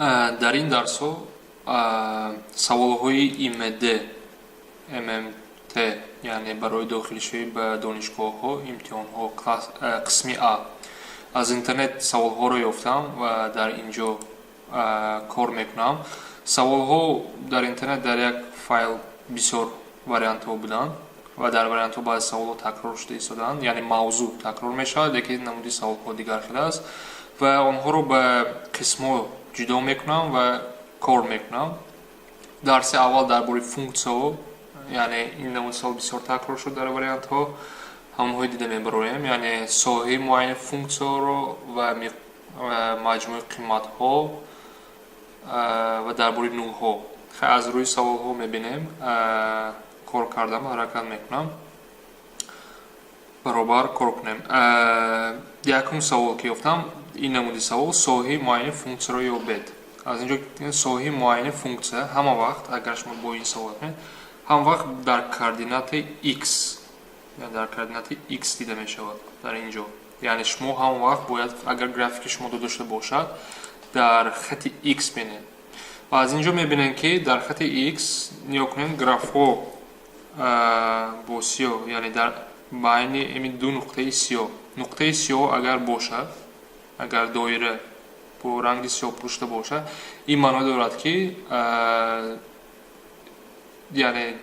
Дар ин дарсҳо саволҳои ИМД, ММТ, яъне барои дохилшавӣ ба донишгоҳҳо, имтиҳонҳо, қисми А. Аз интернет саволҳоро ёфтам ва дар ин ҷо кор мекунам. Саволҳо дар интернет дар як файл бисёр вариантҳо буданд ва дар вариантҳо баъзе саволҳо такрор шуда истодаанд, яъне мавзӯъ такрор мешавад, лекин намуди саволҳо дигар хел аст ва онҳоро ба қисмҳо ҷудо мекунам ва кор мекунам. Дарси аввал дар бораи функсияҳо, яъне ин намуди савол бисёр такрор шуд дар вариантҳо, ҳамонҳои дида мебароем, яъне соҳаи муайяни функсияҳоро ва маҷмӯи қиматҳо ва дар бораи нулҳо. Аз рӯи саволҳо мебинем, кор кардам, ҳаракат мекунам баробар кор кунем. Якум савол, ки ёфтам, ин намуди савол: соҳаи муайяни функсияро ёбед. Аз ин ҷо соҳаи муайяни функсия ҳама вақт, агар шумо бо ин савол кунед, ҳама вақт дар координатаи x, дар координатаи x дида мешавад дар ин ҷо. Яъне шумо ҳама вақт бояд, агар графики шумо дода шуда бошад, дар хати x бинед. Ва аз ин ҷо мебинем, ки дар хати x, нигоҳ кунед, графҳо бо сиёҳ, яъне дар байни ими ду нуқтаи сиёҳ. Нуқтаи сиёҳ агар бошад, агар доира бо ранги сиёҳ пӯшида бошад, ин маъно дорад, ки яъне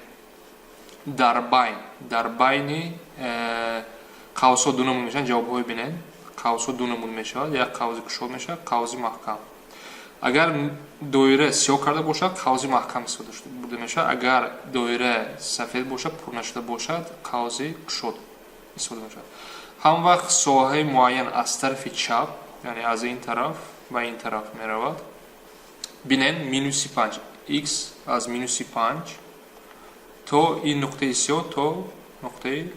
дар байни қавсҳо ду намуд мешаванд. Ҷавобҳое бинед, қавсҳо ду намуд мешавад: як қавзи кушод мешавад, қавзи маҳкам. Агар доира сиёҳ карда бошад, қавзи маҳкам истифода бурда мешавад. Агар доира сафед бошад, пур нашуда бошад, қавзи кушод истифода мешавад. Ҳам вақт соҳаи муайян аз тарафи чап, яъне аз ин тараф ба ин тараф меравад. Бинен, минуси панҷ, x аз минуси панҷ то ин нуқтаи сиёҳ, то нуқтаи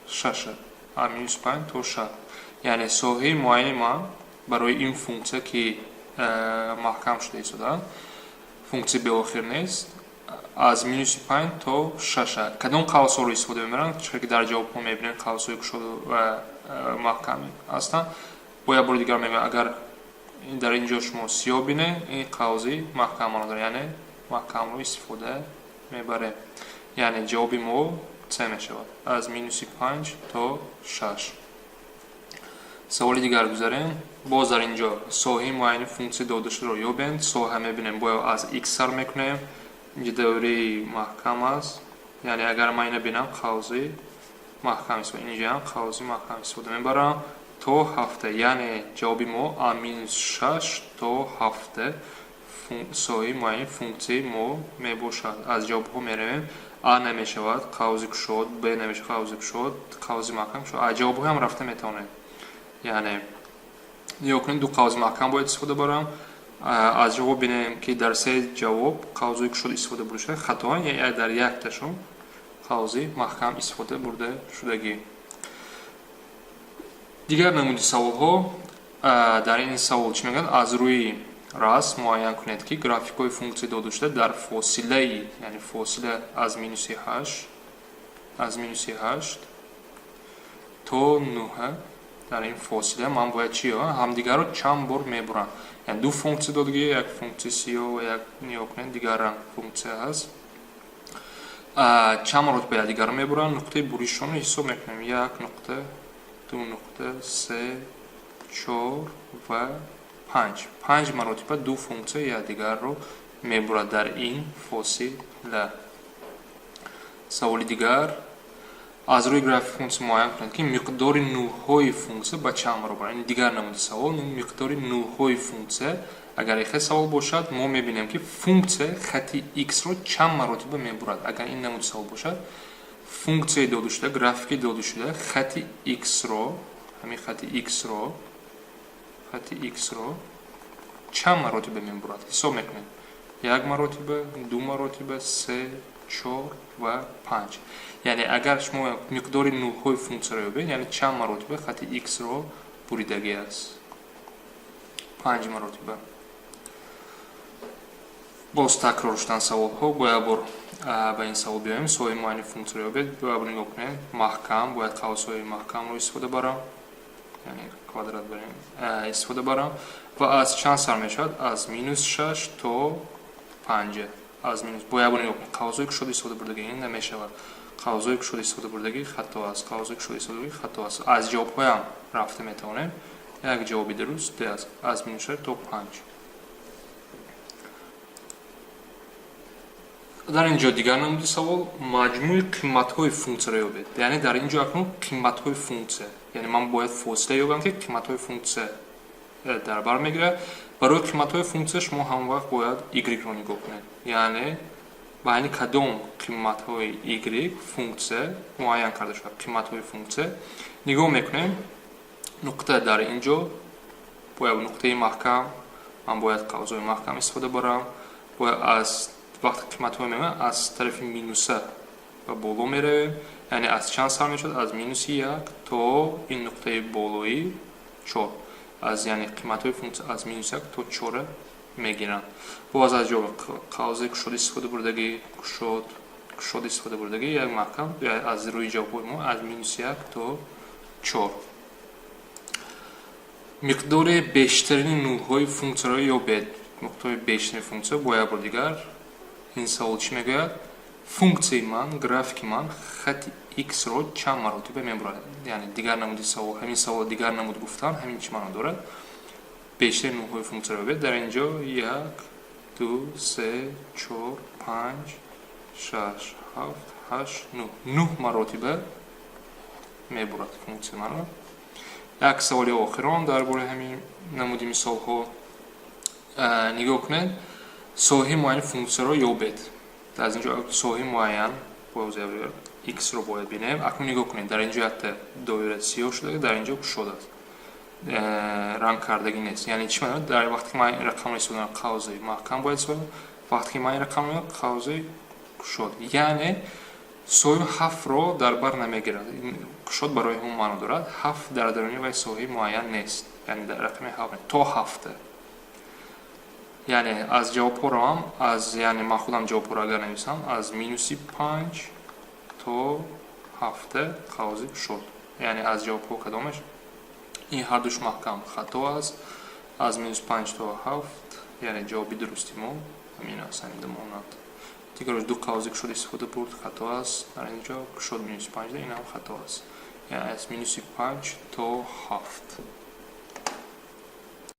шаша, аз минуси панҷ то шаш. Яъне соҳаи муайяни ман барои ин функсия, ки маҳкам шуда истодааст, функсия беохир нест, аз минуси панҷ то шаша. Кадом қавсҳоро истифода мебаранд? Чӣ ки дар ҷавобҳо мебинем, қавсҳои кушоду ва маҳкам ҳастанд. Бо як бори дигар мегӯям, агар дар ин ҷо шумо сиёҳ бинед, ин қавзи маҳкам маъно дорад, яъне маҳкамро истифода мебарем. Яъне ҷавоби мо С мешавад, аз минуси панҷ то шаш. Саволи дигар гузарем. Боз дар ин ҷо соҳаи муайяни функсия додашударо ёбед. Соҳа мебинем, бояд аз x сар мекунем. Инҷа доираи маҳкам аст, яъне агар ман ина бинам, қавзи маҳкам истифода, инҷаам қавзи маҳкам истифода мебарам, то ҳафта. Яъне ҷавоби мо а минус шаш то ҳафта соҳаи муайяни функсияи мо мебошад. Аз ҷавобҳо меравем: а намешавад, қавзи кушод, б намешавад, қавзи кушод, қавзи маҳкам. Аз ҷавобҳоям рафта метавонед. Яъне нигоҳ кунед, ду қавзи маҳкам бояд истифода барам. Аз ҷавоб бинем, ки дар се ҷавоб қавзҳои кушод истифода бурда шуда, хато, яъне дар якташон қавзи маҳкам истифода бурда шудагӣ. Дигар намуди саволҳо. Дар ин савол чӣ мегӯянд? Аз рӯи расм муайян кунед, ки графикҳои функсия додашуда дар фосилаи, яъне фосила аз минуси ҳашт, аз минуси ҳашт то нӯҳа. Дар ин фосила ман бояд чӣ ёбам? Ҳамдигарро чанд бор мебуранд. Яъне ду функсия додагӣ, як функсия сиёҳ ва як, нигоҳ кунед, дигар ранг функсия ҳаст. Чанд маротиба якдигарро мебуранд? Нуқтаи буришонро ҳисоб мекунем: як нуқта, ду нуқта, се, чор ва панҷ. Панҷ маротиба ду функсия якдигарро мебурад дар ин фосила. Саволи дигар: аз рӯи график функсия муайян кунед, ки миқдори нулҳои функсия ба чанд баробар. Ин дигар намуди савол. Миқдори нулҳои функсия, агар ихел савол бошад, мо мебинем, ки функсия хати x-ро чанд маротиба мебурад. Агар ин намуди савол бошад, функсияи додашуда, графики додашуда хати x-ро, ҳамин хати x-ро, хати x-ро чанд маротиба мебурад, ҳисоб мекунем: як маротиба, ду маротиба, се, чор ва панҷ. Яъне агар шумо миқдори нулҳои функсияро ёбед, яъне чанд маротиба хати x-ро буридагӣ аст? Панҷ маротиба. Боз такрор шудан саволҳо. Бо як бор ба ин савол биёем: соҳаи муайяни функсияро ёбед. Бо як бор нигоҳ кунед, маҳкам, бояд қавсҳои маҳкамро истифода барам. Яъне квадрат барем истифода барам ва аз чанд сар мешавад? Аз минус шаш то панҷа. Аз минус бо як бор нигоҳ кунед, қавзҳои кушода истифода бурдагӣ, ин намешавад. Қавзҳои кушода истифода бурдагӣ хато аст, қавзҳои кушода истифода бурдагӣ хато аст. Аз ҷавобҳоям рафта метавонем. Як ҷавоби дуруст д аст, аз минус шаш то панҷ. Дар ин ҷо дигар намуди савол: маҷмӯи қиматҳои функсияро ёбед. Яъне дар ин ҷо акнун қиматҳои функсия, яъне ман бояд фосила ёбам, ки қиматҳои функсия дар бар мегирад. Барои қиматҳои функсия шумо ҳамвақт бояд y-ро нигоҳ кунед, яъне байни кадом қиматҳои y функсия муайян карда шудад. Қиматҳои функсия нигоҳ мекунем. Нуқта дар ин ҷо бояд нуқтаи маҳкам, ман бояд қавзҳои маҳкам истифода барам. Бояд аз вақте қиматҳои меояд, аз тарафи минуса ба боло меравем. Яъне аз чанд сар мешавад? Аз минуси як то ин нуқтаи болои чор. Аз, яъне қиматҳои функсия аз минус як то чора мегиранд. Боз аз ҷо қавзи кушод истифода бурдагӣ, кушод, кушод истифода бурдагӣ, як маҳкам. Аз рӯи ҷавобҳои мо аз минус як то чор. Миқдори бештарини нулҳои функсияро ёбед. Миқдори бештарини функсия. Бо як бор дигар, ин савол чӣ мегӯяд? Функсияи ман, графики ман хати x-ро чанд маротиба мебурад? Яъне дигар намуди савол, ҳамин савол дигар намуд гуфтан ҳамин чӣ маъно дорад? Бештари нулҳои функсияро ёбед. Дар ин ҷо як, ду, се, чор, панҷ, шаш, ҳафт, ҳашт, нӯҳ, нӯҳ маротиба мебурад функсия маро. Як саволи охирон дар бораи ҳамин намуди мисолҳо. Нигоҳ кунед, соҳаи муайяни функсияро ёбед. Аз ин ҷо соҳаи муайян боз x-ро бояд бинем. Акнун нигоҳ кунед, дар ин ҷо якта доира сиёҳ шуда, дар ин ҷо кушод аст, ранг кардагӣ нест. Яъне чӣ маъно? Дар вақте ки ман ин рақамро истифода кунам, қавзи маҳкам бояд истифода, вақте ки ман ин рақамро, қавзи кушод. Яъне соҳаи ҳафтро дар бар намегирад. Кушод барои ҳамон маъно дорад, ҳафт дар даруни вай соҳаи муайян нест, яъне дар рақами ҳафт то ҳафта. Яъне аз ҷавобҳоро ҳам аз, яъне ман худам ҷавобҳоро агар нависам, аз минуси панҷ то ҳафта, қавзи кушод. Яъне аз ҷавобҳо кадомаш? Ин ҳардуш маҳкам хато аст. Аз минус панҷ то ҳафт, яъне ҷавоби дурусти мо ҳамин аст, ҳамин монанд. Дигарош ду қавзи кушод истифода бурд, хато аст. Дар ин ҷо кушод минуси панҷ, ин ҳам хато аст. Яъне аз минуси панҷ то ҳафт.